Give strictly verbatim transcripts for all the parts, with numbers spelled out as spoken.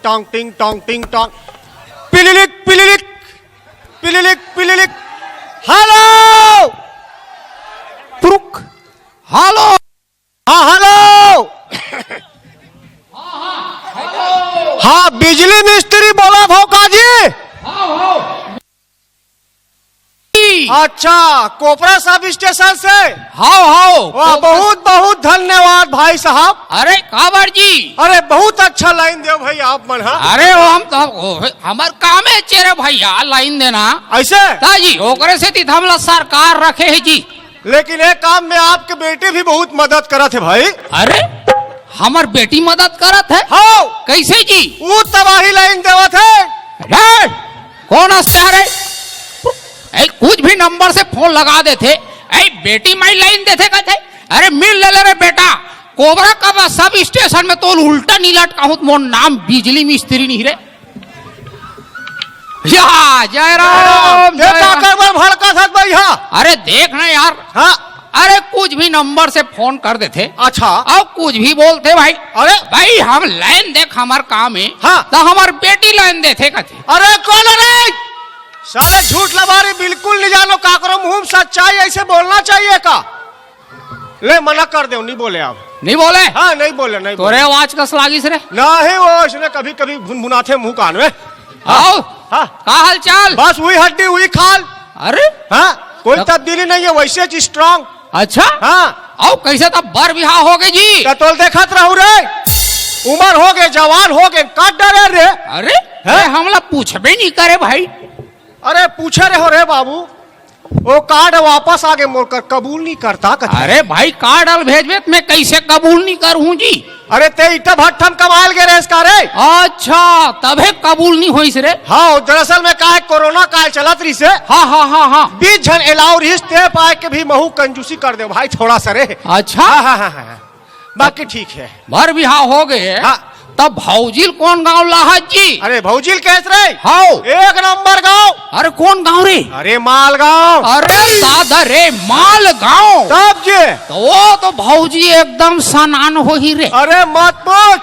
टोंग, टिंग टोंग, टिंग Tong. पिलिलिक, पिलिलिक, पिलिलिक, पिलिलिक। Hello. पुरुक। Hello. हाँ, हेलो। हाँ, बिजली मिस्त्री बोलत हो का जी? अच्छा, कोपरा सब स्टेशन से? हाव, हाव। वाह, बहुत, बहुत धन्यवाद भाई साहब। अरे, काबर जी? अरे, बहुत अच्छा लाइन देव भाई आप मन हा। अरे, वो हम तो, वो, हमर कामे चेरे भैया, लाइन देना। ऐसे? ता जी, ओकरे सेती त हमला सरकार रखे हे जी। लेकिन एक काम में आपके बेटी भी बहुत मदद करत हे भाई। अरे, हमर बेटी मदद करत हे? हाव। कैसे जी? वो तबाही लाइन देवत हे। अरे, कोन हस यार? ए, कुछ भी नंबर से फोन लगा देथे। ए, बेटी माई लाइन देथे कहथे। अरे, मिल ले, ले रे बेटा, कोबरा का सब स्टेशन में तो उल्टा नीलट कहूँ, मोर नाम बिजली मिस्त्री नहीं रे। या, जय राम, ये जय का राम। कर बर भड़कत हस भैया? अरे देख ना यार। हाँ। अरे कुछ भी नंबर से फोन कर देथे। अच्छा। अउ कुछ भी बोलथे भाई। अरे। भाई हम लाइन देख हमर काम हे। हाँ। त हमर बेटी लाइन देथे कथे। अरे कौन रे? साले झूठ लबारी बिल्कुल नहीं जानो, काकरो मुंह में सच्चाई ऐसे बोलना चाहिए का? ले, मना कर देव, नहीं बोले अब। नहीं बोले? हाँ, नहीं बोले, नहीं तोरे बोले। आवाज कस लागिस रे? नहीं, वो इसने कभी-कभी भुनभुनाथे मुंह कान में। हाँ, आओ। हाँ। का हाल चाल? बस वही हड्डी, वही खाल। अरे? हाँ, कोई तब तब्दीली नहीं है, वैसे ज स्ट्रांग। अच्छा? हाँ। आओ, कैसे तब बर बिहाव हो गए जी? त तोल देखत रहू रे, उमर हो गए, जवान हो गए, काट डरे रे। अरे? हैं? अरे, हमला पूछबे नहीं करे भाई। अरे, पूछे रहे हो रे बाबू, वो कार्ड वापस आ गए मोर कर, कबूल नहीं करता कथे। अरे भाई, कार्ड अल भेजबे त मैं कैसे कबूल नहीं करूँ जी? अरे ते इतना भट्ठम कमाल के रेस का रे? अच्छा, तभे कबूल नहीं होइस रे। हाँ, दरअसल में का हे, कोरोना काल चलत रहिस हे। हाँ, हाँ, हाँ, हाँ। बीस झन अलाउ रहिस, ते पाए के भी महू कंजूसी कर दे भाई थोड़ा सा रे। अच्छा। हाँ, हाँ, हाँ, हाँ। बाकी ठीक है। बर बिहाव हो गए। हाँ। तब भौजील कौन गांव लाहत जी? अरे भौजील कैस रे? हाव। एक नंबर गांव। अरे कौन गांव रे? अरे मालगांव। अरे दादा रे, मालगांव। तब जे। तो वो तो भौजी एकदम सनान होही रे। अरे मत पूछ,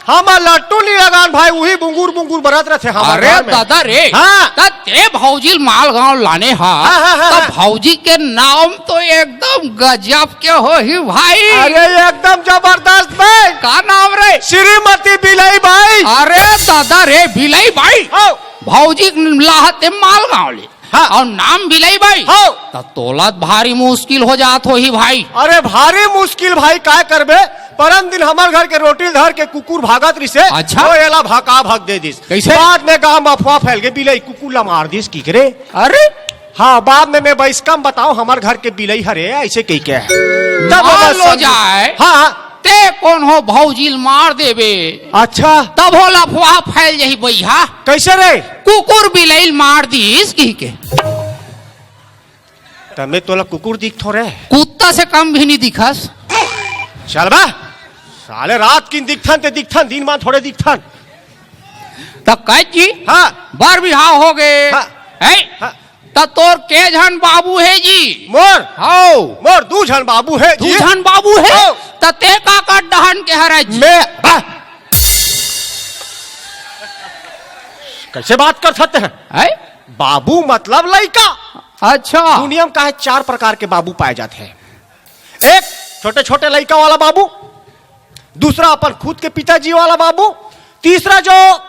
हम लट्टू नहीं लगान भाई, वही बुंगुर बुंगुर बरत रहते हमारे अरे घर में। दादा रे, हाँ। त ते भौजील मालगांव लाने हा, हाँ, हाँ, हाँ, त हाँ। भौजी के नाम तो एकदम गजब के होही भाई। अरे एकदम जबरदस्त भाई। का नाम रे? श्रीमती बिलई बाई। अरे दादा रे, बिलई बाई। हाँ। भौजी लाहत ते मालगांव ले। हाँ। अउ नाम बिलई बाई। हाँ। त तोला भारी मुश्किल हो जात होही भाई। अरे भारी मुश्किल भाई, काय करबे? परन दिन हमर घर के रोटी धर के कुकुर भागत रिसे, अच्छा? वो एला भका भक दे दिस। कैसे? बाद में गांव में अफवाह फैल गई, बिलई कुकुर ला मार दिस, की करे? अरे? हाँ, बाद में मैं बैसकम बताऊं, हमर घर के बिलई हरे, ऐसे कही के। तब मान ओला लो समझ जाए। हाँ, हाँ। ते कोनो भौजील मार देबे। अच्छा। तब ओला अफवाह फैल जाही भैया। कैसे रे? कुकुर बिलई मार दिस, की के। त मैं तोला कुकुर दिखथों रे? कुत्ता से कम भी नहीं दिखस। चल बा, साले रात किन दिखथन ते दिखथन, दिन मान थोड़े दिखथन। त कह जी, हाँ। बर बिहाव हो गए। हाँ। हैं? हाँ। त तोर के झन बाबू हे जी? मोर? हाव। मोर दू झन बाबू हे दू जी। झन बाबू हे? हाव। त ते का कर डहन के हरे जी? मैं, हाँ। कैसे बात कर सकते हैं? हैं? बाबू मतलब लइका। अच्छा। दुनिया में का हे, चार प्रकार के बाबू पाए जाते हैं। एक छोटे छोटे लइका वाला बाबू, दूसरा अपन खुद के पिताजी वाला बाबू, तीसरा जो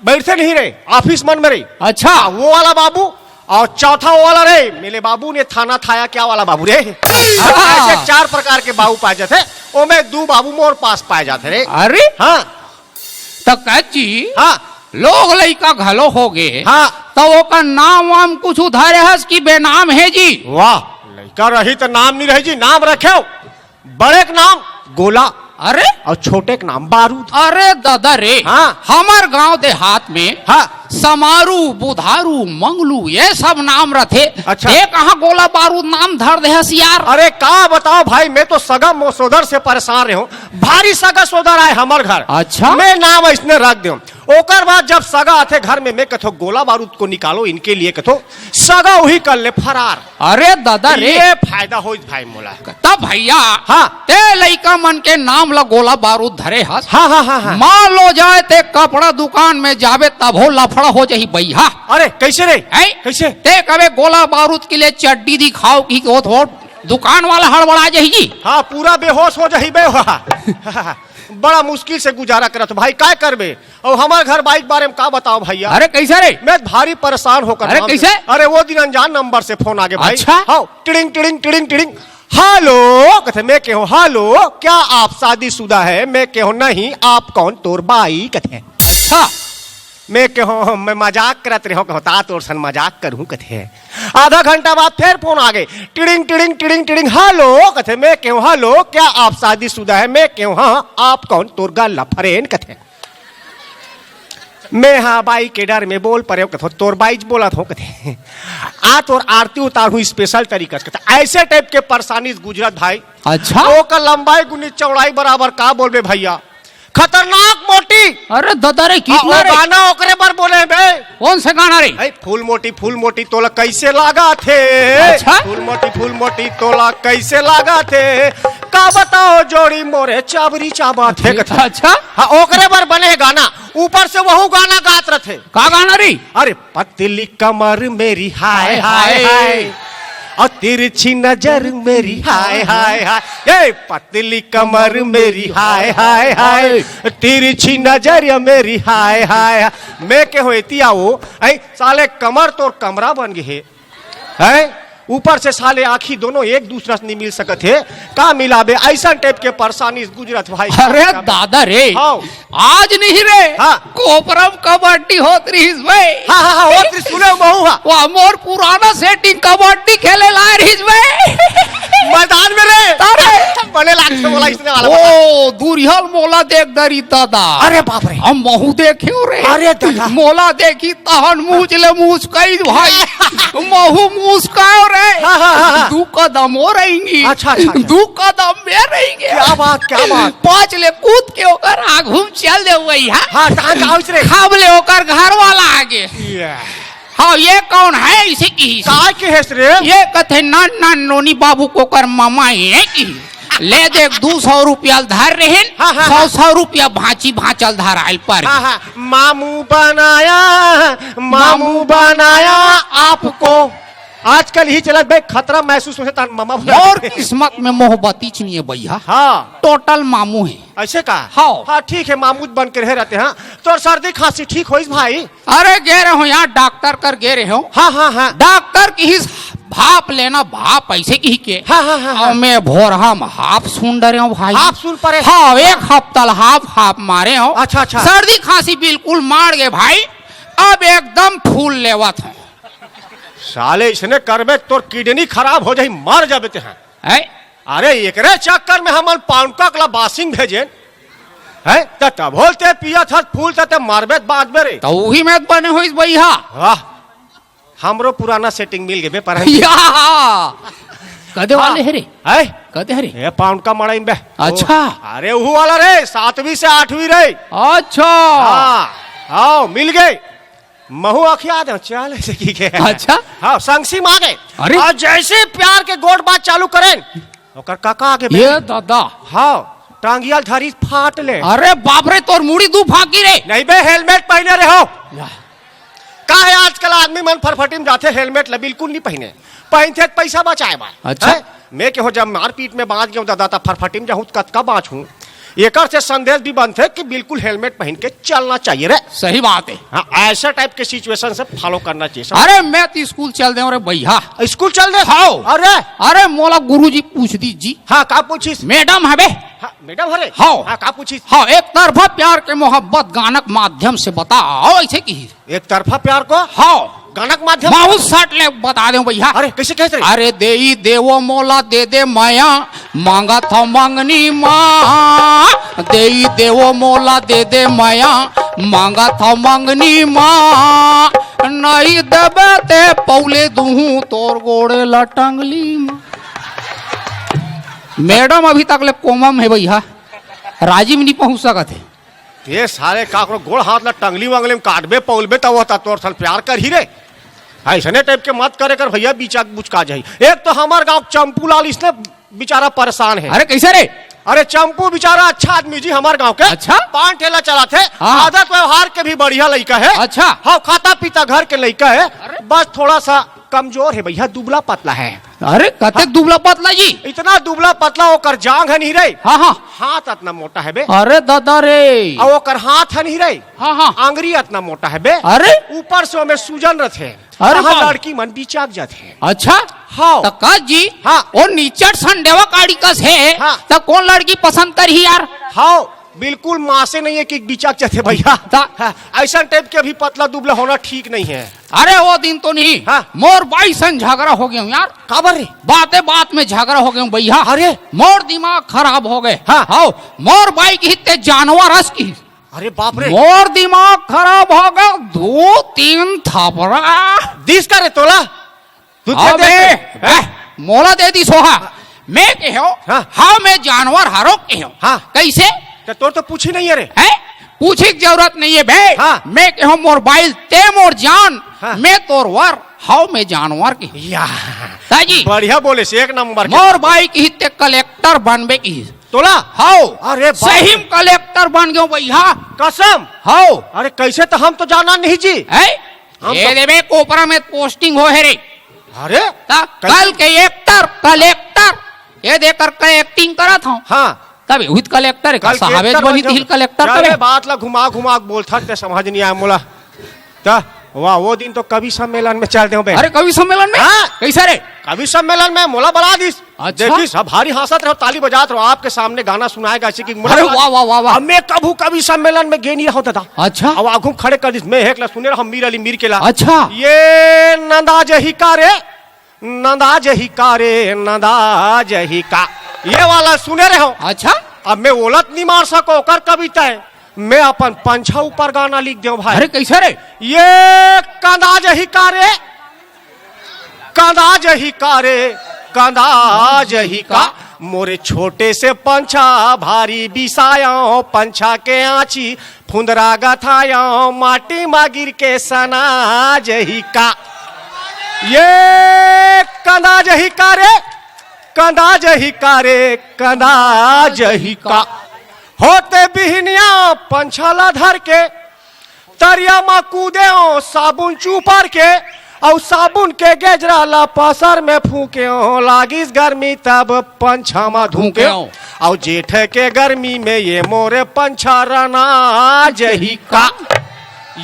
बैठते नहीं रहे, ऑफिस मन में रही। अच्छा। हाँ, वो वाला बाबू, और चौथा वो वाला रहे, मेरे बाबू ने थाना थाया क्या वाला बाबू रे। हाँ। ऐसे चार प्रकार के बाबू पाए जाते हैं, वो में दो बाबू मोर पास पाए जाते रहे। अरे? हाँ। त कह जी, हाँ। लोग लइका घलो हो गए, हाँ। त ओकर नाम वाम कुछ धरे हस कि बेनाम हे जी? वाह, लइका रही त नाम नहीं रही जी, नाम रखे। बड़े के नाम गोला। अरे? और छोटे के नाम बारूद। अरे दादा रे, हाँ। हमर गांव देहात में हाँ। समारू, बुधारू, मंगलू, ये सब नाम रथे। अच्छा। ये कहाँ गोला बारूद नाम धर दे हस यार? अरे का बताओ भाई, मैं तो सगा मो-, सोदर से परेशान रहे हूँ। भारी सगा सोदर आए हमर घर। अच्छा। मैं नाम इसने रख दे हूँ। ओकर बाद जब सगा आथे घर में, मैं कथों, "गोला बारूद को निकालो इनके लिए," कथों, सगा उही कर ले फरार। अरे दादा रे। ये फायदा होइस भाई मोला। तब भैया, हाँ। ते लइका मन के नाम ला गोला बारूद धरे हस। हाँ, हाँ, हाँ, हाँ। मान लो जाए ते कपड़ा दुकान में जाबे, तभो लफड़ा हो जाही भैया। अरे, कैसे रे? हैं? कैसे? ते कबे गोला बारूद के लिए चड्डी दिखाओ कि वो तो दुकान वाला हड़बड़ा जाही जी। हाँ, पूरा बेहोश हो जाही बे। बड़ा मुश्किल से गुजारा करत भाई, काय करबे? अउ हमर घर बाई के बारे में का बताओ भैया? अरे कैसे रे? मैं भारी परेशान होकर अरे नाम से। कैसे? अरे वो दिन अनजान नंबर से फोन आगे भाई। अच्छा? हाँ, टिड़िंग, टिड़िंग, टिड़िंग, टिड़िंग। "हेलो," कथे, मैं केहों, "हेलो, क्या आप शादीशुदा है?" मैं केहों, "नहीं, आप कौन?" "तोर बाई," कथे। हाँ। मैं केहों, "मैं मजाक करत रेहों," कहों, "ता तोर सन मजाक करहूँ," कथे। आधा घंटा बाद फेर फोन आगे, टिड़िंग, टिड़िंग, टिड़िंग, टिड़िंग, "हेलो," कथे, मैं केहों, "हेलो, क्या आप शादीशुदा है?" मैं केहों, "हाँ, आप कौन?" "तोर गर्लफ्रेंड," कथे। मैं हा बाई के डर में बोल परेंव कथों, "तोर बाई च बोलत हों," कथे। "आ तोर आरती उतारहूँ स्पेशल तरीका से," कथे। ऐसे टाइप के परेशानी से गुजरत भाई। अच्छा। ओकर लंबाई गुनी चौड़ाई बराबर का बोलबे भैया, खतरनाक मोटी। अरे दादा रे, आ, कितना वो रे? गाना ओकरे बर बोले बे। कौन सा गाना रे? ए, फूल मोटी, फूल मोटी तोला कैसे लागा थे? अच्छा। फूल मोटी, फूल मोटी तोला कैसे लागा थे? का बताओ जोड़ी मोरे चाबरी चाबा थे कथे। अच्छा। हाँ, ओकरे बर बने हे गाना। ऊपर से वहू गाना गात रथे। का गाना रे? अरे, पतली कमर मेरी हाय, हाय, हाय, हाय। हाय। और तिरछी नजर मेरी हाय, हाय, हाय। ये पतली कमर मेरी हाय, हाय, हाय। तिरछी नजर या मेरी हाय, हाय, हाय। मैं केहों एती आओ, ऐ साले कमर तोर कमरा बन गे हे। हैं? ऊपर से साले आँखी दोनों एक दूसरा से नहीं मिल सकत हे। का मिलाबे? ऐसा टाइप के परेशानी से गुजरत भाई। अरे दादा रे, हाँ। आज नहीं रे, हाँ। कोपरम कबड्डी होत रहिस बे। हाँ, हाँ, हाँ, होत रहिस, सुने महू, हाँ। वाह, मोर पुराना सेटिंग कबड्डी खेले लाए रहिस बे। मैदान में रे। अरे। बने लागथे मोला इसने वाला। ओ, दुरिहा ले मोला देख डरिस दादा। अरे बाप रे। अब महू देखेंव रे। अरे दादा। मोला देखिस तहन मुँह ले मुस्काइस भाई। महू मुस्काएंव रे। हाँ, हाँ, हाँ, हाँ। दू कदम वो रहेंगी। अच्छा, अच्छा, अच्छा। दू कदम मैं रहेंगे। क्या बात, क्या बात। पाँच ले कूद के ओकर आगू में चल देंव भैया। हाँ, कहाँ जाओ रे? खब ले ओकर घर वाला आगे। ये। हाँ, ये कौन है? इसे किहिस। का किहिस रे? ये कथे नान नान नोनी बाबू के ओकर ममा हे किहिस। ले देख, दू सौ रुपया धर रहेन, हाँ, हाँ, सौ, हाँ। सौ रुपया भांची भांचा ल धराय ल पर। हाँ, हाँ, मामू बनाया, मामू मामू बनाया बनाया आपको। आजकल ही चलत बे, खतरा महसूस होथे त मामा बना मोर देथे। किस्मत में मोहब्बती च नइ हे भैया। हाँ। टोटल मामू हे। ऐसे का? हाँ। हाँ, ठीक हे, मामू बन के रहे रहते हैं। तोर सर्दी खांसी ठीक होइस भाई? अरे गे रहेंव यार, डॉक्टर कर गे रहेंव। हाँ, हाँ, हाँ। डॉक्टर किहिस भाप लेना, भाप ऐसे किहिके। हाँ, हाँ, हाँ, हाँ। अउ मैं भोरहा म हाफ सुन डरेंव भाई। हाफ सुन परे? हाँ, एक हफ्ता ल हाफ, हाफ मारेंव। अच्छा, अच्छा। सर्दी खांसी बिल्कुल माड़ गे भाई, अब एकदम फूल लेवत हों। साले इसने करबे तोर किडनी खराब हो जाही, मर जाबे तेहा। हैं? अरे एकरे चक्कर में हमन पाउंडका कला बासिंग भेजेन। हैं? त तभो ल ते पियत हस फूल त ते मरबे त बाँचबे रे। त उही में त बने होइस भैया। वाह। हमरो पुराना सेटिंग मिल गे बे, पर हम या! कदे हाँ। वाले हे रे? हैं? कदे हे रे? ए, पाउंडका मड़ई में बे। अच्छा। ओ, अरे, उहू वाला रे, सातवीं से आठवीं रे। अच्छा। हाँ, हाँ, मिल गे। महू अखिया दे, चल, ऐसे किहिके। अच्छा। हाँ, संगसी में आ गे। अरे। अउ जैसे प्यार के गोठ बात चालू करेन, ओकर कका आगे बे। ये दादा। हाँ, टांगिया ल धरिस फाट ले। अरे बाप रे, तोर मुड़ी दू फांकी रे। नहीं बे, हेलमेट पहिने रहेंव। या। का हे, आजकल आदमी मन फरफटी में जाथे, हेलमेट ल बिल्कुल नइ पहिने। पहिनथे त पइसा बचाए बर। अच्छा। हैं? मैं केहों जब मारपीट में बाँच गेंव दादा, त फरफटी में जाहूँ त कतका बाँचहूँ। एकर से संदेश भी बनथे कि बिल्कुल हेलमेट पहिन के चलना चाहिए रे। सही बात हे। हाँ, ऐसा टाइप के सिचुएशन से फॉलो करना चाहिए सब। अरे मैं त स्कूल चल देंव रे भैया। स्कूल चल दे? हाँ। अरे। अरे मोला गुरुजी पूछ दिस जी। हाँ, का पूछिस? मैडम हवे। हाँ, मैडम हरे? हाँ। हाँ, का पूछिस? हाँ, एक तरफा प्यार के मोहब्बत गाना के माध्यम से बताओ, ऐसे किहिस। एक तरफा प्यार को? हाँ। गाना के माध्यम से? बहुत सट ले बता देंव भैया। अरे, कैसे कहते रहे? अरे, देई देवो मोला दे दे मया, मांगत हंव मंगनी माँ। देई देवो मोला दे दे मया, मांगत हंव मंगनी माँ। नहीं देबे ते पौले दुहूँ तोर गोड़े ल टंगली माँ। मैडम अभी तक ले कोमा में हे भैया, राजी में नइ पहुँच सकत हे। ये साले काकरो गोड़ हाथ ला टंगली वंगली में काटबे पौलबे, त वो त तोर सन प्यार करही रे। अइसने टाइप के मत करे कर भैया, बीचा बुचका जाही। एक तो हमर गांव चंपू लाल इसने बेचारा परेशान है। अरे कैसे रे? अरे चंपू बेचारा अच्छा आदमी जी, हमर गांव के। अच्छा? पान ठेला चलाथे। हाँ। आदत व्यवहार के भी बढ़िया लइका है। अच्छा। हाँ, खाता पीता घर के लइका है। अरे। बस थोड़ा सा कमजोर है भैया, दुबला पतला है। अरे कतेक दुबला पतला जी? इतना दुबला पतला, ओकर जांग है नहीं रे। हाँ, हाँ। हाथ अतना मोटा है बे। अरे दादा रे। अउ ओकर हाथ है नहीं रे। हाँ, हाँ। आंगरी अतना मोटा है बे। अरे। ऊपर से ओमे सूजन रथे। अरे तहाँ बाप। लड़की मन बिचाक जाथे। अच्छा? हाँ। त का जी? हाँ। ओ निचट संडेवा काड़ी कस हे, हाँ। त कोन लड़की पसंद करही यार? हाँ, बिल्कुल मासे नहीं है कि बिचाक जाथे भैया। त? हाँ, ऐसा टाइप के अभी पतला दुबला होना ठीक नहीं है। अरे वो दिन तो नहीं, हाँ। मोर बाई संग झगड़ा हो गया हूँ यार। काबर रे? बाते बात में झगड़ा हो गया हूँ भैया। अरे। मोर दिमाग खराब हो गए। हाँ। हाँ, मोर बाई किहिस ते जानवर अस किहिस। अरे बाप रे। मोर दिमाग खराब हो गया, दो तीन थपरा। दिस का रे तोला? तू दे अबे, दे। ए, मोला दे दिस ओहा। मैं कहेंव, हाँ। हाँ, मैं जानवर हरों कहेंव। हाँ। कैसे? त तोर तो पूछी नहीं है रे। हैं? पूछी के जरूरत नहीं है बे। हाँ। मैं कहेंव मोर बाई ल, ते मोर जान, हाँ। मैं तोर वर, हव मैं जानवर कहेंव। या। ताजी। बढ़िया बोले से, एक नंबर के। मोर बाई किहिस ते कलेक्टर बनबे किहिस। तोला? हव। अरे बाप रे। सही में कलेक्टर बन गयो भैया। कसम? हव। अरे कैसे, त हम तो जाना नहीं जी। हैं? हम ये तो देबे कोपरा में पोस्टिंग हो है रे। अरे? त कैसे? कल के एक्टर, कलेक्टर, ये देकर के एक्टिंग करत हूँ। हाँ। तब उहित कलेक्टर है, कल के साहब एक्टर बनी बन तिहिल जाओ। कलेक्टर चल तबे। बे, बात ला घुमा घुमा के बोलथस ते, समझ नहीं आया मोला। त वाह, वो दिन तो कवि सम्मेलन में चल देंव बे। अरे, कवि सम्मेलन में? हाँ। कैसे रे? कवि सम्मेलन में मोला बला दिस। अच्छा। देखिस, सब भारी हंसत रहो, ताली बजात रहो, आपके सामने गाना सुनाएगा, ऐसे कि मोला अरे, बला वाह, दिस। वाह, वाह, वाह। अब मैं कभू कवि सम्मेलन में गे नहीं रहो दादा। अच्छा। अब आगू खड़े कर दिस, मैं हेक ला सुने रहो, मीर अली मीर के ला। अच्छा। ये नंदा जही का रे, नंदा जही का रे, नंदा जही का, ये वाला सुने रहे हो। अच्छा। अब मैं ओला त नहीं मार सको, ओकर कविता है, मैं अपन पंछा ऊपर गाना लिख देंव भाई। अरे, कैसे रे? ये कंदा जही का रे, कंदा जही का रे, कंदा जही का, मोरे छोटे से पंछा भारी बिसायो, पंछा के आँची फुंदरा गथायो, माटी मा गिर के सना जही का। ये कंदा जही का रे, कंदा जही का रे, कंदा जही का। होते बिहनिया पंछा ला धर के, तरिया मा कूदेंव साबुन चुपर के, अउ साबुन के गेजरा ला पासर में फूकेंव, लागिस गर्मी तब पंछा मा धूकेंव। धूकेंव। अउ जेठ के गर्मी में ये मोरे पंछा रना जही का।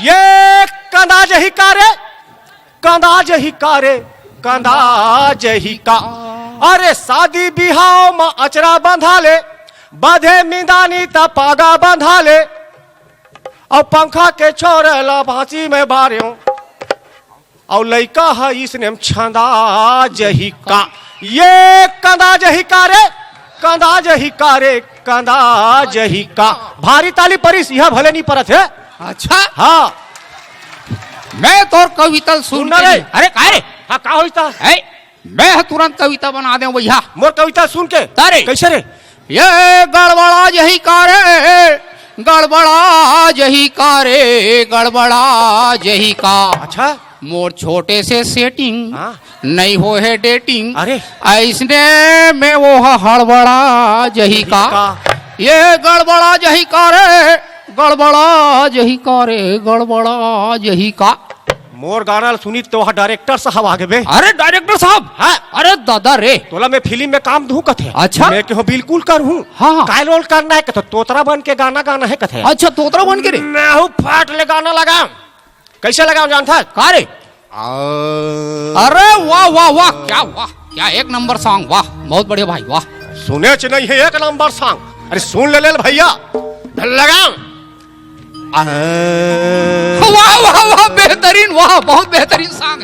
ये कंदा जही का रे, कंदा जही का रे, कंदा जही का। अरे शादी बिहाव मा अचरा बंधा ले, बधे मिंदानी त पागा बंधा ले, अउ पंखा के छोरे ला फांसी में बारेंव, अउ लइका ह इसने म छंदा जही का। ये कंदा जही का रे, कंदा जही का रे, कंदा जही का। भारी ताली परिस, इहा भले नहीं परत हे। अच्छा। हाँ। मैं तोर कविता ल सुन सुन ना के रे। नहीं। अरे, का रे? हाँ, का होइस ता? ए, मैं ह तुरंत कविता बना देंव भैया। मोर कविता सुन के? तारे। कैसे रे? ये गड़बड़ा जही का रे, गड़बड़ा जही का रे, गड़बड़ा जही का। अच्छा। मोर छोटे से सेटिंग, हाँ। नहीं हो है डेटिंग। अरे। ऐसने में वो ह हड़बड़ा जही का। का। ये गड़बड़ा जही का रे, गड़बड़ा जही का रे, गड़बड़ा जही का। मोर गाना ल सुनी तो वहाँ डायरेक्टर साहब आ गे बे। अरे डायरेक्टर साहब। हाँ। अरे दादा रे। तोला मैं फिल्म में काम दूँ कथे। अच्छा। मैं कहो बिल्कुल करूँ। हाँ, हाँ। काय रोल करना है कथे? तोतरा बन के गाना गाना है कथे। अच्छा, तोतरा बन के रे? मैं हूँ फाट ले गाना लगा। कैसे लगाओ जानता है? का रे? आ- अरे वाह, वाह, वाह, क्या, वाह, क्या एक नंबर सॉन्ग, वाह, बहुत बढ़िया भाई, वाह। सुने च नहीं है एक नंबर सॉन्ग। अरे सुन ले, ले भैया, लगा। आ- वाह, वाह, वाह, बेहतरीन, वाह, बहुत बेहतरीन सॉन्ग।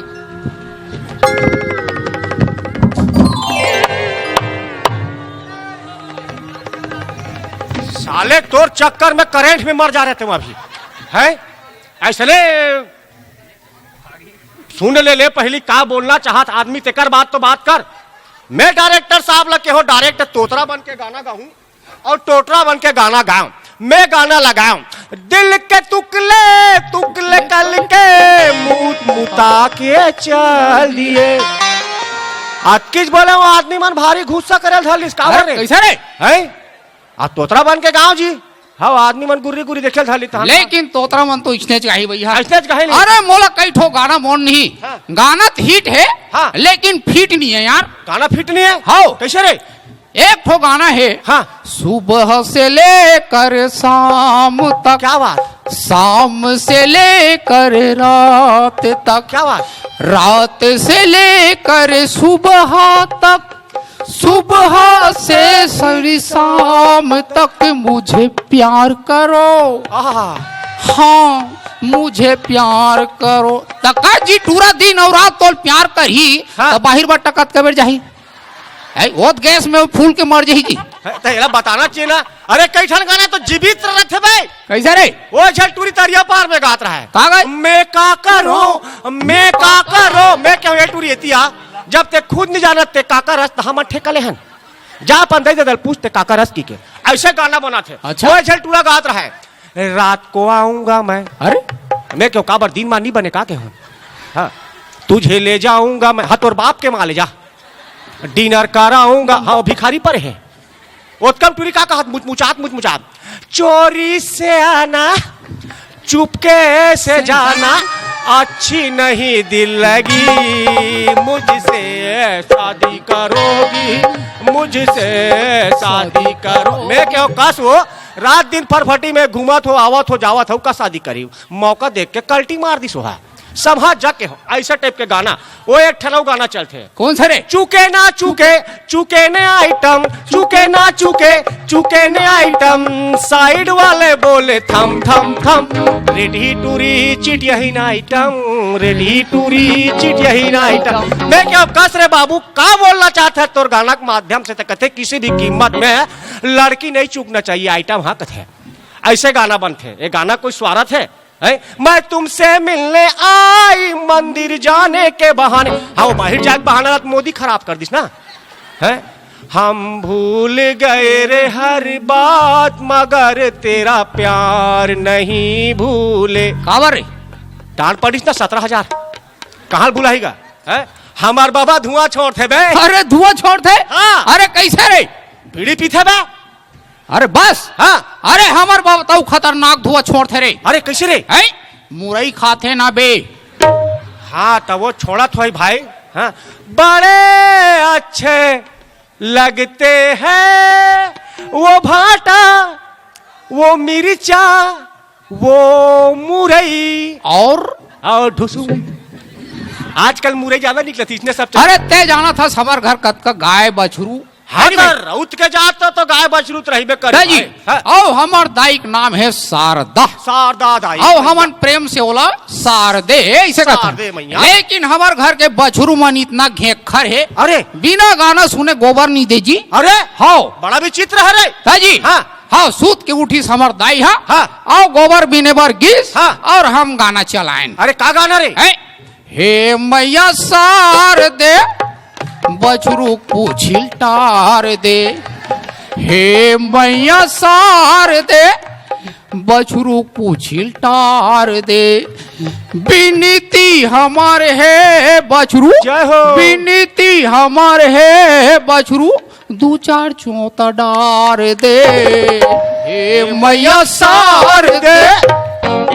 साले तोर चक्कर में करंट में मर जा रहे थे अभी, है? ऐसने सुन ले, ले पहली का बोलना चाहत आदमी, तेकर बाद तो बात कर। मैं डायरेक्टर साहब ला केहो डायरेक्ट तोतरा बन के गाना गाऊं और टोटरा बन के गाना गाऊं। मैं गाना लगाऊं, दिल के तुकले तुकले कल के मूत मुता के चल दिए। अतकीच बोले, वो आदमी मन भारी गुस्सा करे धर लिस, काबर अरे, रे? कैसे रे? हैं? आ तोतरा बन के गाँव जी, हाँ, आदमी मन गुर्री गुर्री देखे धर लिस, हाँ। लेकिन तोतरा मन तो इसने च गाही भैया। इसने च गाही नहीं। अरे, मोला कई ठो गाना मोन नहीं। हाँ। गाना तो हिट है, हाँ। लेकिन फिट नहीं है यार। गाना फिट नहीं है? हाँ। कैसे रे? एक ठो गाना है, हाँ। सुबह से लेकर शाम तक, क्या बात? शाम से लेकर रात तक, क्या बात? रात से लेकर सुबह तक, सुबह से सरी शाम तक मुझे प्यार करो। आहा। हाँ, मुझे प्यार करो। त का जी टूरा दिन अउ रात तोल प्यार करही, हाँ। त बाहिर बर टकत कबेर जाही? है, वो तो गैस में फूल के मर जाही जी। है, तो एला बताना चाहिए ना। अरे, कई ठन गाना तो जीवित रहत हे बे। कैसे रे? वो झन टूरी तरिया पार में गात रहा है। का गाय? मैं का करूं, मैं का करूं, मैं क्यों ये टूरी एतिया? जब ते खुद नहीं जानत ते का करस त हमन ठेका ले हन। जा अपन दे दे दल पूछ ते का करस की के। ऐसे गाना बनात हे। अच्छा। वो झन टूरा गात रहा है। रात को आऊंगा मैं। अरे? मैं क्यों काबर दिन मा नहीं बने का के हूं? हाँ। तुझे ले जाऊंगा मैं। हाँ, तोर बाप के मां ले जा। डिनर कराऊंगा। हाँ, वो भिखारी पर है। ओतकम टूरी का कहत, मुचमुचात, मुचमुचात, चोरी से आना, चुपके से जाना, अच्छी नहीं दिल लगी, मुझसे शादी करोगी, मुझसे शादी करो। मैं क्यों कस वो रात दिन फरफटी में घूमत हो, आवत हो, जावत हो, का शादी करी? मौका देख के कल्टी मार दी सोहा। समझ जा के हो, ऐसा टाइप के गाना। वो एक ठन अउ गाना चलथे। कौन सा रे? चुके ना चुके, चुके ने आइटम, चुके ना चुके, चुके ने आइटम, साइड वाले बोले थम थम थम, रेडी टूरी चिट यही ना आइटम, रेडी टूरी चिट यही ना आइटम। मैं क्यों कस रे बाबू, का बोलना चाहत हे तोर गाना के माध्यम से? त कथे किसी भी कीमत में लड़की नहीं चूकना चाहिए, आइटम हाँ कथे। ऐसे गाना बनथे, ये गाना कोई स्वारथ है? हैं? मैं तुमसे मिलने आई मंदिर जाने के बहाने। हाँ, वो बाहिर जाए के बहाना तो मोदी खराब कर दिस ना। हैं? हम भूल गए रे हर बात मगर तेरा प्यार नहीं भूले। काबर रे? डांट पड़िस ना सत्रह हजार। कहाँ भुलाही गा? हैं? हमार बाबा धुआं छोड़थे बे। अरे धुआं छोड़थे? हाँ। अरे कैसे रे? बीड़ी पीथे बे। अरे बस। हाँ। अरे हमर बाबा तऊ खतरनाक धुआं छोड़थे रे। अरे कैसे रे? हैं? मुरई खाथे ना बे। हाँ, त वो छोड़त होही भाई। हाँ। बड़े अच्छे लगते हैं वो भाटा, वो मिर्चा, वो मुरई। और? और ढुसू। आजकल मुरई ज्यादा निकलत हे, इसने सब चल- अरे ते जानत हस हमर घर कतका गाय बछरू हाँ, हे नहीं? राउत के जात तो, तो गाय बछरू तो रहिबे करही जी। हाँ। अउ हमर दाई के नाम हे शारदा। शारदा दाई। अउ हमन प्रेम से ओला शारदे ऐसे कथन। शारदे मैया। लेकिन हमर घर के बछरू मन इतना घेंखर हे। अरे। बिना गाना सुने गोबर नहीं दे जी। अरे। हाँ। बड़ा विचित्र हे रे। हाँ जी। हाँ। हाँ, सूत के उठिस हमर दाई हा। हाँ। अउ गोबर बीने बर गिस। हाँ। अउ हम गाना चलाएन। अरे, का गाना रे? हैं? हे मैया शारदे, बछरू पूछिल टार दे। हे मैया शारदे, बछरू पूछिल टार दे। बिनती हमर हे बछरू, जय हो। बिनती हमर हे बछरू, दू चार चोंता डार दे। हे मैया शारदे,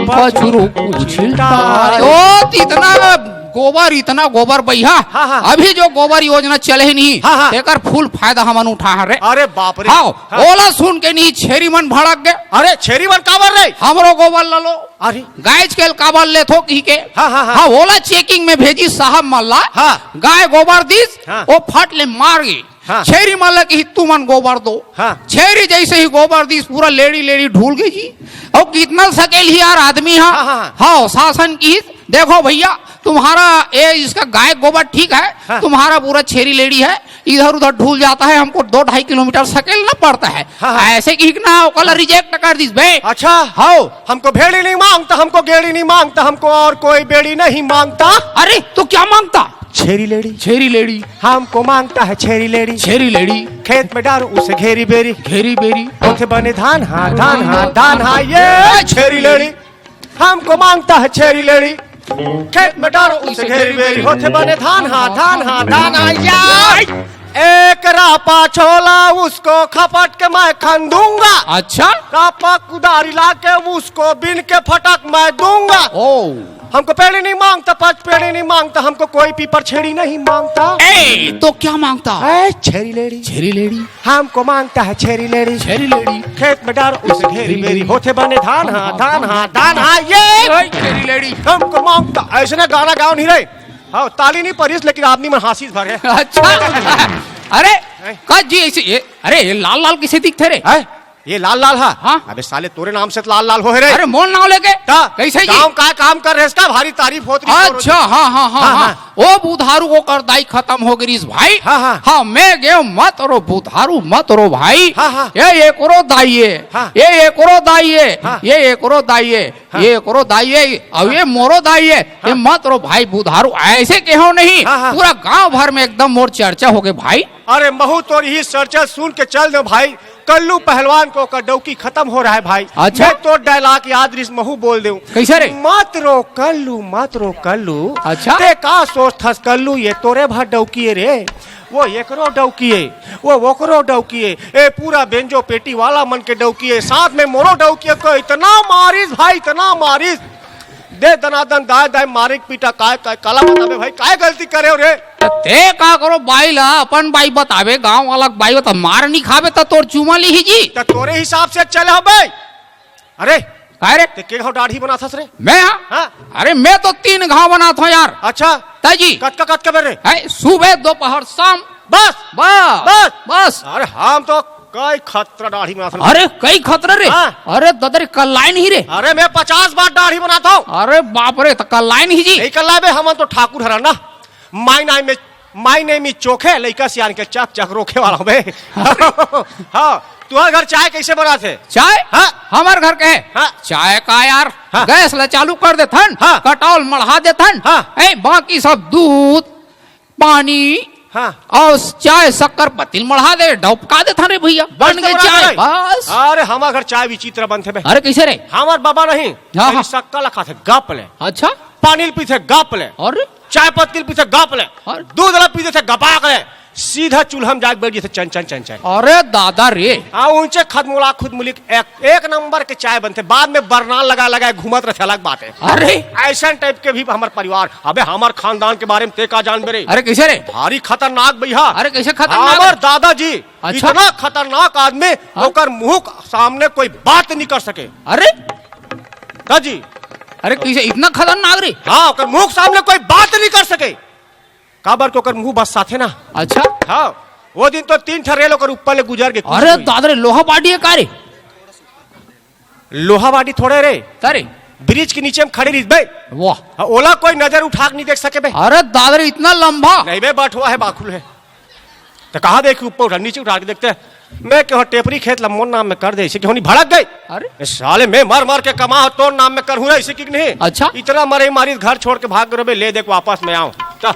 बछरू पूछिल टार। ओ, इतना गोबर, इतना गोबर भैया। हाँ, हाँ। अभी जो गोबर योजना चले हे नहीं, हाँ, हाँ। तेकर full फायदा हमन उठा हन रे। अरे बाप रे। हाँ, हाँ। ओला सुन के नहीं छेरी मन भड़क गे। अरे छेरी मन काबर रे? हमरो गोबर ला लो। अरे। गायच के काबर लेथो कहि के। हाँ, हाँ, हाँ। हाँ, ओला checking में भेजिस साहब मन ला। हाँ। गाय गोबर दिस, हाँ। वो फट ले मार गे। हाँ। छेरी मन ला कहिस तुमन गोबर दो। हाँ। छेरी जैसे ही गोबर दिस पूरा लेड़ी लेड़ी ढूल गे जी। अउ कितना सकेलही यार आदमी हा। हाँ, हाँ, हाँ। हाँ, शासन कहिस, देखो भैया, तुम्हारा ये इसका गाय गोबर ठीक है, हाँ। तुम्हारा पूरा छेरी लेड़ी है, इधर उधर ढूल जाता है, हमको दो ढाई किलोमीटर सकेलना पड़ता है। हाँ, हाँ। ऐसे कहि के ना ओकला reject कर दिस बे। अच्छा। हाँ। हमको भेड़ी नहीं मांगता, हमको गेड़ी नहीं मांगता, हमको और कोई बेड़ी नहीं मांगता। अरे, तो क्या मांगता? छेरी लेड़ी, छेरी लेड़ी, हमको मांगता है छेरी लेड़ी। छेरी लेड़ी, खेत में डारो उसे घेरी बेरी। घेरी बेरी, होथे बने धान, हाँ, धान, हाँ, धान, हाँ, ये छेरी लेड़ी। हमको मांगता है छेरी लेड़ी, खेत में डारो उसे घेरी बेरी। होथे बने धान, हाँ, धान, हाँ, धान, हाँ, ये। एक रापा छोला उसको खपट के मैं खन दूंगा। अच्छा। रापा कुदारी लाके उसको बिन के फटक मैं दूंगा। ओ। हमको पेड़ी नहीं मांगता, पांच पेड़ी नहीं मांगता, हमको कोई पीपर छेड़ी नहीं मांगता। ए, तो क्या मांगता? ए, छेरी लेड़ी। छेरी लेड़ी। हमको मांगता है छेरी लेड़ी। छेरी लेड़ी। खेत में डारो उसे घेरी बेरी। होथे बने धान, हाँ, धान, हाँ, धान, हाँ, ये। ओए, छेरी लेड़ी। हमको मांगता, ऐसे ना गाना गाओ नहीं रे। हाँ, ताली नहीं पड़ीस, लेकिन आदमी मन हाँसीस भरे। अच्छा। अरे, हैं? का जी ऐसे, ये, अरे, ये लाल लाल किसे दिखथे रे? हैं? ये लाल लाल हा? हाँ। अबे साले, तोरे नाम से तो लाल लाल हो हे रे। अरे, मोर नाम लेके? ता, कैसे जी? गाँव का काम कर रहे इसका, भारी तारीफ होत रही। अच्छा, हाँ, हाँ, हाँ, हाँ, हाँ। हाँ। ओ बुधारू, ओकर दाई खतम हो गई रिस भाई। हाँ, हाँ। हाँ, मैं गेंव मत रो बुधारू, मत रो भाई। हाँ, हाँ। ये एकरो दाई है। हाँ। ये एकरो दाई है। हाँ। ये एकरो दाई है। हाँ। ये एकरो दाई है। अब ये मोरो दाई है। ये हाँ। मत रो भाई बुधारू, ऐसे केहो नहीं। हाँ, हाँ। पूरा गांव भर में एकदम मोर चर्चा हो गए भाई। अरे महू तोर ही चर्चा सुन के चल दे भाई। कल्लू पहलवान को ओकर डौकी खतम हो रहा है भाई। अच्छा। मैं तोर dialogue याद रिस, महू बोल देऊं। कैसे रे? मत रो कल्लू, मत रो कल्लू। अच्छा। ते का सोचथस कल्लू, ये तोरे भर डौकी है रे, वो एकरो डौकी है, वो ओकरो डौकी है, ए पूरा बेंजो पेटी वाला मन के डौकी है, साथ में मोरो डौकी है। को इतना मारिस भाई, इतना मारिस। दे दनादन दाय दाय मारे के पीटा। काय, काय, काला बताबे भाई, काय गलती करे हो रे? त ते का करो, बाई ला अपन बाई बताबे, गांव वाला के बाई बता, मार नहीं खाबे त तोर चूमा लिही जी। त तोरे हिसाब से चले हो बे। अरे, काय रे? ते के घाव डाढ़ी बनाथस रे? मैं, हाँ? हाँ। अरे, मैं तो तीन घाव बनात हूँ यार। अच्छा। ताई जी। कतका, कतका बेर रे? है, सुबह, दोपहर, शाम। बस? बस। बस? बस। अरे, हम तो कई खतरा डाढ़ी बनात हन। अरे, कई खतरा रे? हाँ। अरे, ददा रे, कल्लाई नहीं रे। अरे, मैं पचास बार डाढ़ी बनात हूँ। अरे, बाप रे, त कल्लाई नहीं जी। नहीं कल्लाई बे, हमन तो ठाकुर हरन ना। My name is, my name is चोखे, लइका सियान के चक चक रोखे वाला हूँ बे। हाँ, तुहर घर चाय कैसे बनाथे? चाय? हाँ। हमर घर के? हाँ। चाय का यार, हाँ। गैस ला चालू कर देथन, हाँ। कटौल मढ़ा देथन, हाँ। ए, बाकी सब दूध, पानी हाँ। अउ चाय शक्कर पत्ती ल मढ़ा दे, डबका देथन रे भैया, बन बस गए तो चाय, बना बस। अरे, हमर घर चाय विचित्र बनथे बे। अरे, कैसे रे? हमर बाबा नहीं, हाँ, खाली हाँ। शक्कर ला खाथे, गप ले। अच्छा। पानी ल पीथे, गप ले। अरे? चाय पत्ती ल पीथे, गप ले। अरे? दूध ला पीथे, गपाक ले। सीधा चूल्हा में जाके बैठ जथे, चन, चन, चन, चन। अरे दादा रे। हाँ, ऊंचे खदमोला खुद मुलिक एक, एक नंबर के चाय बनथे, बाद में बरनाल लगा, लगा घूमत रथे, अलग बात है। अरे। ऐसन type के भी हमर परिवार। अबे, हमर खानदान के बारे में ते का जानबे रे? अरे, कैसे रे? भारी खतरनाक भैया। अरे, कैसे खतरनाक? हमर दादाजी अच्छा। इतना खतरनाक आदमी, हाँ? ओकर मुंह के सामने कोई बात नहीं कर सके। अरे? का जी? अरे, कैसे इतना खतरनाक रे? हाँ, ओकर मुंह के सामने कोई बात नहीं कर सके। काबर के ओकर मुंह बस्साथे ना। अच्छा। हाँ, वो दिन तो तीन ठा रेल ओकर ऊपर ले गुजर के, कुछ अरे नहीं। दादा रे, लोहा body है का रे? लोहा body थोड़े रे। का रे? Bridge के नीचे में खड़े रहिस बे। वाह। हाँ, ओला कोई नजर उठा के नहीं देख सके बे। अरे दादा रे, इतना लंबा? नहीं बे, बठवा है, बाखुल है। तो कहाँ देखी ऊपर उठा, नीचे उठा के देखते हैं। मैं कहो टेपरी खेत ला मोर नाम में कर दे, इसे क्यों नहीं भड़क गई? अरे? ए साले, मैं मर मर के कमा हो, तोर नाम में कर हूँ ना, इसे की नहीं? अच्छा। इतना मरे मारी घर छोड़ के भाग गए बे, ले देख वापस मैं आऊँ। तो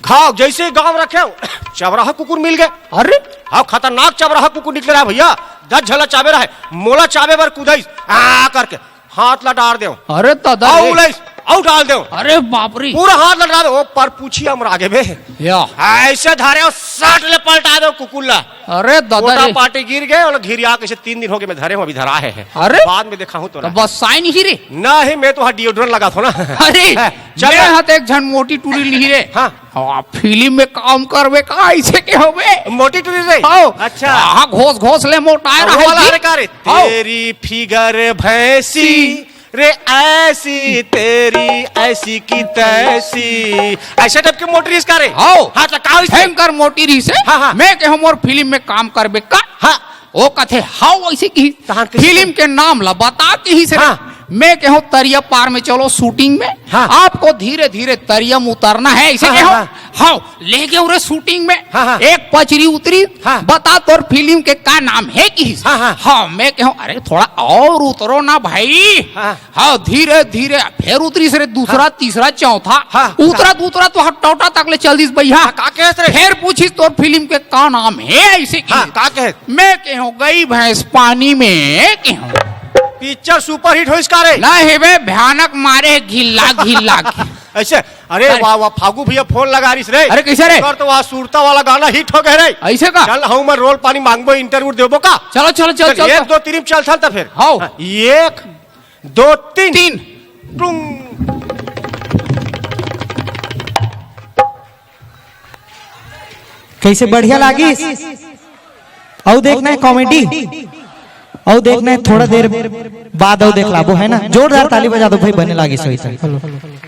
घाव जैसे ही गाँव रखे हो, चबराहा कुकुर मिल गए। अरे? हाँ, खतरनाक चबराहा कुकुर निकल रहा है भैया। दस झला चाबे रहे, मोला चाबे बर कुदाइस, आ करके हाथ ला डार देव। अरे दादा अउ रे। उलइस, अउ डाल देव। अरे बाप रे। पूरा हाथ ला डार देव, ओ पर पूछी अमरा गे बे। या। ऐसे धरे हो, सट ले पलटा देव कुकुर ला। अरे दादा गोटा रे। पाटी गिर गए, और घिरिया के से तीन दिन हो गए, मैं धरे हूँ, अभी धरा है, है। अरे। बाद में देखा हूँ तो तो ना। बस साइन ही रे। नहीं, मैं तो हाँ deodorant लगा था ना। अरे, है, चल मैं ना। हाथ एक झन मोटी टूरी ली रे। हाँ। हाँ, फिल्म में काम करबे का, ऐसे के होबे? मोटी टूरी रे? हाँ। अच्छा। हाँ, घोस घोस ले मोटाए हाँ, वो रहे वाला जी। अरे का रे? हाँ। तेरी figure भैंसी रे ऐसी, तेरी ऐसी की तैसी, ऐसे type के मोटी रिस का रे? हाँ। हाँ, तो का होइस? भयंकर मोटी रिस है। हाँ, हाँ। मैं के हमर फिल्म में काम करबे का? हाँ। ओ कथे, हाँ, वैसे की तहान कैसे फिल्म कर- के नाम ला बता की ही से रे। हाँ। मैं कहूँ तरिया पार में चलो शूटिंग में। हाँ। आपको धीरे धीरे तरिया में उतरना है, ऐसे हाँ, कहो। हाँ, हाँ। हाँ, ले गए उरे शूटिंग में। हाँ, हाँ। एक पचरी उतरी। हाँ। बता तोर फिल्म के का नाम है कि? हाँ, हाँ। हाँ, मैं कहूँ अरे थोड़ा और उतरो ना भाई। हाँ। हाँ, धीरे धीरे फिर उतरी से रे दूसरा, हाँ। तीसरा, चौथा। हाँ। उतरा, उतरा तो हटौटा तक ले चल दिस भैया। हाँ, का कहत रे? फिर पूछिस तोर फिल्म के का नाम है ऐसे कि? हाँ, का कहत? मैं कहूँ गई भैंस पानी में कहूँ। पिक्चर सुपरहिट होइस का रे? ना हेबे, भयानक मारे हे घिल्ला घिल्ला के। ऐसे? अरे अरे। वाह वाह, फागू भैया फोन लगा रहिस रे। अरे कैसे रे? एकर तो वहाँ सुरता वाला गाना हिट हो गए रे। ऐसे का? चल हूँ मैं रोल पानी मांगबो, इंटरव्यू देबो का? चलो चलो चल चल, चल एक चल। दो तीन में चल चल त फिर। हाँ। हाँ, एक दो तीन। तीन। टुंग। कैसे बढ़िया लागिस? अउ देखना है कॉमेडी, अउ देखना है थोड़ा देर बाद अउ देख लाबो, है ना? जोरदार ताली बजा दो भाई, बने लागिस वैसे।